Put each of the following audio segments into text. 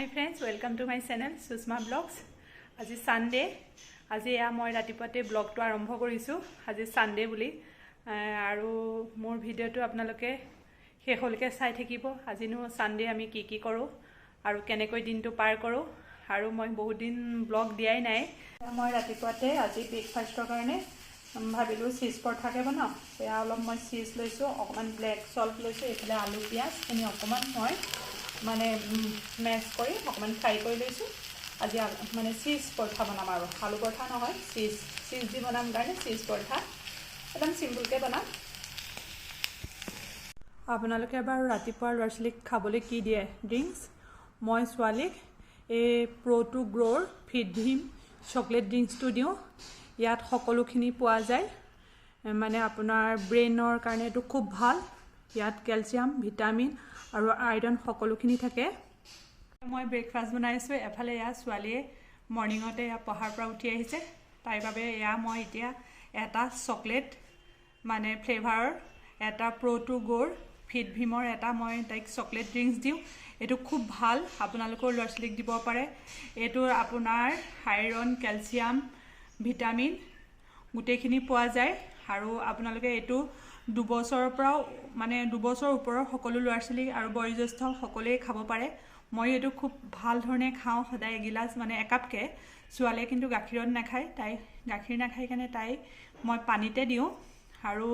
Hi friends, welcome to my channel Sushma blogs. আজি Sunday. আজি এয়া মই ৰাতিপুৱাতে ব্লগটো আৰম্ভ কৰিছোঁ, আজি ছানডে বুলি। আৰু মোৰ ভিডিঅ'টো আপোনালোকে শেষলৈকে চাই থাকিব। আজিনো ছানডে আমি কি কি কৰোঁ আৰু কেনেকৈ দিনটো পাৰ কৰোঁ। আৰু মই বহুত দিন ব্লগ দিয়াই নাই। মই ৰাতিপুৱাতে আজি ব্ৰেকফাষ্টৰ কাৰণে ভাবিলোঁ চীজ পৰঠাকে বনাওঁ। এয়া অলপ মই চীজ লৈছোঁ, অকণমান ব্লেক চল্ট লৈছোঁ, এইফালে আলু পিঁয়াজখিনি অকণমান মই মানে মেছ কৰি অকণমান ফ্ৰাই কৰি লৈছোঁ। আজি মানে চীজ পৰঠা বনাম আৰু আলু পৰঠা নহয়, চীজ দি বনাম কাৰণে চীজ পৰঠা একদম চিম্পুলকৈ বনাম। আপোনালোকে বাৰু ৰাতিপুৱা ল'ৰা ছোৱালীক খাবলৈ কি দিয়ে ড্ৰিংকছ? মই ছোৱালীক এই প্ৰ' টু গ্ৰ'ৰ ফিট ভীম চকলেট ড্ৰিংকছটো দিওঁ। ইয়াত সকলোখিনি পোৱা যায়, মানে আপোনাৰ ব্ৰেইনৰ কাৰণে এইটো খুব ভাল। ইয়াত কেলছিয়াম, ভিটামিন আৰু আইৰণ সকলোখিনি থাকে। মই ব্ৰেকফাষ্ট বনাইছোঁ। এফালে এয়া ছোৱালীয়ে মৰ্ণিঙতে এয়া পঢ়াৰ পৰা উঠি আহিছে। তাইৰ বাবে এয়া মই এতিয়া এটা চকলেট মানে ফ্লেভাৰৰ এটা প্ৰ' টু গ্ৰ'ৰ ফিট ভীমৰ এটা মই তাইক চকলেট ড্ৰিংকছ দিওঁ। এইটো খুব ভাল, আপোনালোকৰ ল'ৰা ছোৱালীক দিব পাৰে। এইটো আপোনাৰ আইৰণ, কেলছিয়াম, ভিটামিন গোটেইখিনি পোৱা যায়। আৰু আপোনালোকে এইটো 2 বছৰৰ পৰাও, মানে 2 বছৰৰ ওপৰৰ সকলো ল'ৰা ছোৱালী আৰু বয়োজ্যেষ্ঠ সকলোৱে খাব পাৰে। মই এইটো খুব ভাল ধৰণে খাওঁ, সদায় এগিলাচ, মানে একাপকৈ। ছোৱালীয়ে কিন্তু গাখীৰত নাখায়। তাই গাখীৰ নাখায় কাৰণে তাই মই পানীতে দিওঁ। আৰু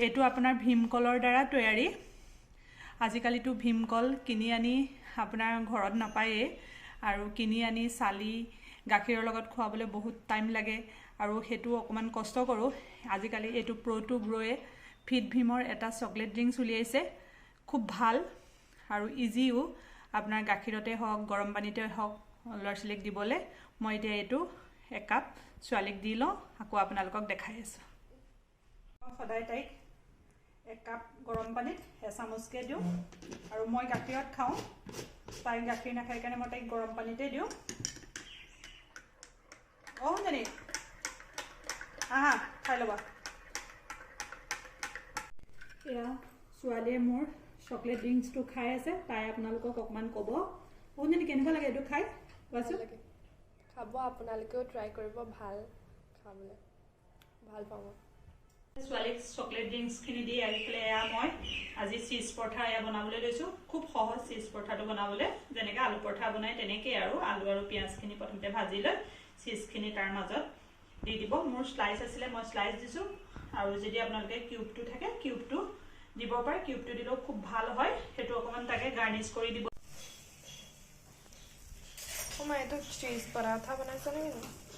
এইটো আপোনাৰ ভীমকলৰ দ্বাৰা তৈয়াৰী। আজিকালিতো ভীমকল কিনি আনি আপোনাৰ ঘৰত নাপায়েই আৰু কিনি আনি চালি গাখীৰৰ লগত খুৱাবলৈ বহুত টাইম লাগে আৰু সেইটো অকণমান কষ্ট কৰোঁ। আজিকালি এইটো প্ৰ' টু গ্ৰ'য়ে ফিট ভীমৰ এটা চকলেট ড্ৰিংকছ উলিয়াইছে, খুব ভাল আৰু ইজিও। আপোনাৰ গাখীৰতে হওক, গৰম পানীতে হওক, ল'ৰা ছোৱালীক দিবলৈ। মই এতিয়া এইটো একাপ ছোৱালীক দি লওঁ, আকৌ আপোনালোকক দেখাই আছোঁ। মই সদায় তাইক একাপ গৰম পানীত এচামুচকৈ দিওঁ আৰু মই গাখীৰত খাওঁ। তাই গাখীৰ নাখায় কাৰণে মই তাইক গৰম পানীতে দিওঁ। অঁ জানি, আহা, খাই ল'বা। এয়া ছোৱালীয়ে মোৰ চকলেট ড্ৰিংকছটো খাই আছে। তাই আপোনালোকক অকণমান ক'ব। সোণজনী, কেনেকুৱা লাগে এইটো খাই, কোৱাচোন। খাব, আপোনালোকেও ট্ৰাই কৰিব, ভাল খাবলৈ, ভাল পাব। ছোৱালীক চকলেট ড্ৰিংকছখিনি দি আহি পেলাই এয়া মই আজি চীজ পৰঠা এয়া বনাবলৈ লৈছোঁ। খুব সহজ চীজ পৰঠাটো বনাবলৈ, যেনেকৈ আলু পৰঠা বনায় তেনেকেই আৰু আলু আৰু পিঁয়াজখিনি প্ৰথমতে ভাজি লৈ চীজখিনি তাৰ মাজত দি দিব। মোৰ শ্লাইচ আছিলে, মই শ্লাইচ দিছোঁ। আৰু যদি আপোনালোকে কিউবটো থাকে, কিউবটো দিব পাৰে। কিউবটো দিলেও খুব ভাল হয়। সেইটো অকণমান তাকে গাৰ্নিছ কৰি দিব। মা, এইটো চীজ পৰাঠা বনাইছা নেকি?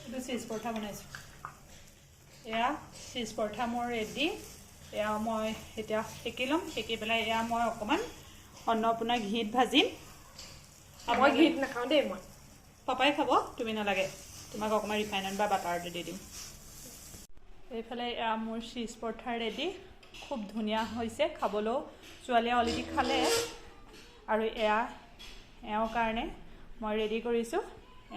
এইটো চীজ পৰঠা বনাইছোঁ। এয়া চীজ পৰঠা মোৰ ৰেডি। এয়া মই এতিয়া সেকি ল'ম। সেকি পেলাই এয়া মই অকণমান অন্নপূৰ্ণা ঘিত ভাজিম। মই ঘিত নাখাওঁ দেই মই। পাপাই খাব, তুমি নালাগে। তোমাক অকণমান ৰিফাইনত বা বাটাৰতে দি দিম। এইফালে এয়া মোৰ চীজ পৰঠা ৰেডি। খুব ধুনীয়া হৈছে খাবলৈও। ছোৱালীয়ে অলৰেডি খালে আৰু এয়া এওঁৰ কাৰণে মই ৰেডি কৰিছোঁ।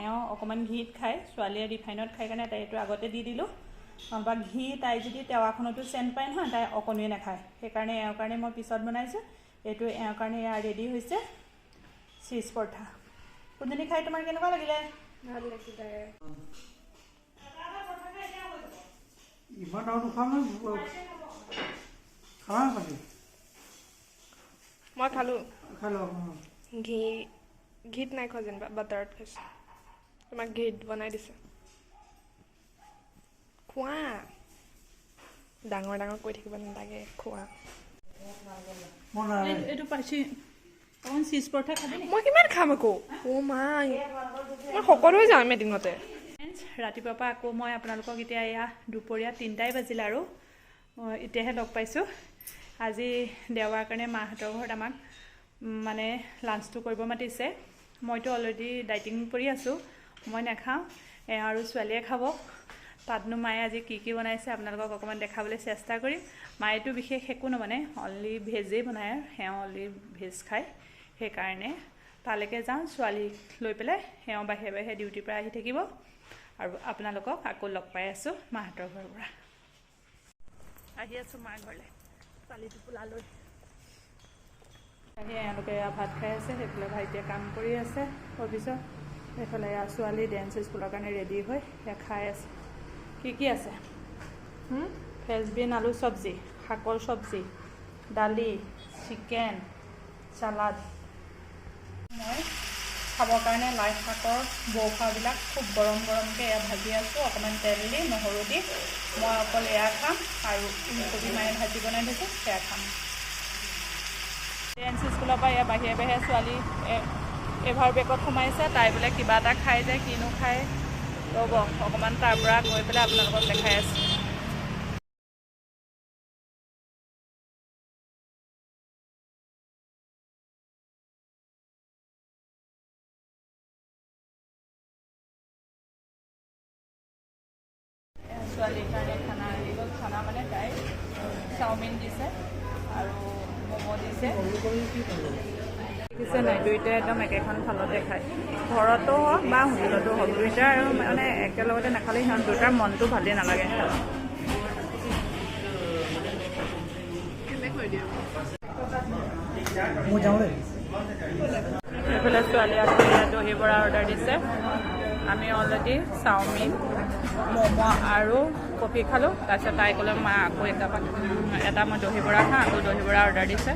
এওঁ অকণমান ঘিত খায়, ছোৱালীয়ে ৰিফাইনত খাই কাৰণে তাই এইটো আগতে দি দিলোঁ। নহ'বা ঘি তাই যদি টেৱাখনতো চেণ্ট পায় নহয়, তাই অকণোৱে নাখায়। সেইকাৰণে এওঁৰ কাৰণে মই পিছত বনাইছোঁ। এইটো এওঁৰ কাৰণে এয়া ৰেডি হৈছে চীজ পৰঠা। কোনজনী, খাই তোমাৰ কেনেকুৱা লাগিলে? ভাল লাগিলে। ইমান আৰু নোখোৱা নহয়, খালা পানী? মই খালোঁ। খালোঁ। ঘিত নাই খোৱা যেনিবা, বাটাৰত খাইছোঁ। তোমাক ঘিত বনাই দিছে। খোৱা, ডাঙৰ ডাঙৰ কৈ থাকিব নালাগে, খোৱা। মই নাই। এইটো পাইছি, অকণমান চীজ পৰঠা খাবি নি? মই কিমান খাম আকৌ? অ' মা, মই শকত হৈ যাম এদিনতে। ৰাতিপুৱাৰ পৰা আকৌ মই আপোনালোকক এতিয়া এয়া দুপৰীয়া 3টাই বাজিলে আৰু এতিয়াহে লগ পাইছোঁ। আজি দেওবাৰ কাৰণে মাহঁতৰ ঘৰত আমাক মানে লাঞ্চটো কৰিব মাতিছে। মইতো অলৰেডি ডাইটিং কৰি আছোঁ, মই নাখাওঁ, এওঁ আৰু ছোৱালীয়ে খাব। তাতনো মায়ে আজি কি কি বনাইছে আপোনালোকক অকণমান দেখাবলৈ চেষ্টা কৰিম। মায়েতো বিশেষ একো নবনায়, অনলি ভেজেই বনায়। এওঁ অনলি ভেজ খায়। সেইকাৰণে তালৈকে যাওঁ ছোৱালীক লৈ পেলাই। এওঁ বাহিৰে বাহিৰে ডিউটিৰ পৰা আহি থাকিব আৰু আপোনালোকক আকৌ লগ পাই আছোঁ মাহঁতৰ ঘৰৰ পৰা। আহি আছোঁ মাৰ ঘৰলৈ ছোৱালী টোপোলা লৈ। আহি এওঁলোকে এয়া ভাত খাই আছে। সেইফালে ভাইটিয়ে কাম কৰি আছে অফিচত। এইফালে এয়া ছোৱালী ডেন্স স্কুলৰ কাৰণে ৰেডি হৈ এয়া খাই আছে। কি কি আছে? ফ্ৰেঞ্চবিন আলু চব্জি, শাকৰ চব্জি, দালি, চিকেন, চালাড। মই খাবৰ কাৰণে লাই শাকৰ বৌখাবিলাক খুব গৰম গৰমকৈ এয়া ভাজি আছোঁ, অকণমান তেল দি নহৰু দি। মই অকল এয়া খাম আৰু ওলকবি মায়ে ভাজি বনাই থৈছে, সেয়া খাম। ডেন্স স্কুলৰ পৰা এয়া বাহিৰে বাহিৰে ছোৱালী এভাৰ বেকত সোমাইছে। তাই বোলে কিবা এটা খাই যায়, কিনো খায় ৰ'ব অকণমান, তাৰ পৰা গৈ পেলাই আপোনালোকক দেখাই আছোঁ। ছোৱালীৰ কাৰণে খানা আহি গ'ল। খানা মানে তাই চাওমিন দিছে আৰু ম'ম' দিছে। দেখিছে নাই, দুইটাই একদম একেখন থালতে খায়। ঘৰতো হওক বা হোটেলতো হওক, দুইটাই আৰু মানে একেলগতে নাখালে সিহঁত দুটাৰ মনটো ভালেই নালাগে। মই যাওঁ দেই। এইফালে ছোৱালী আকৌ দহি বৰা অৰ্ডাৰ দিছে। আমি অলৰেডি চাওমিন, ম'ম' আৰু কফি খালোঁ। তাৰপিছত তাই ক'লে, মা আকৌ এটা মই দহি বৰা খাওঁ। আকৌ দহি বৰা অৰ্ডাৰ দিছে।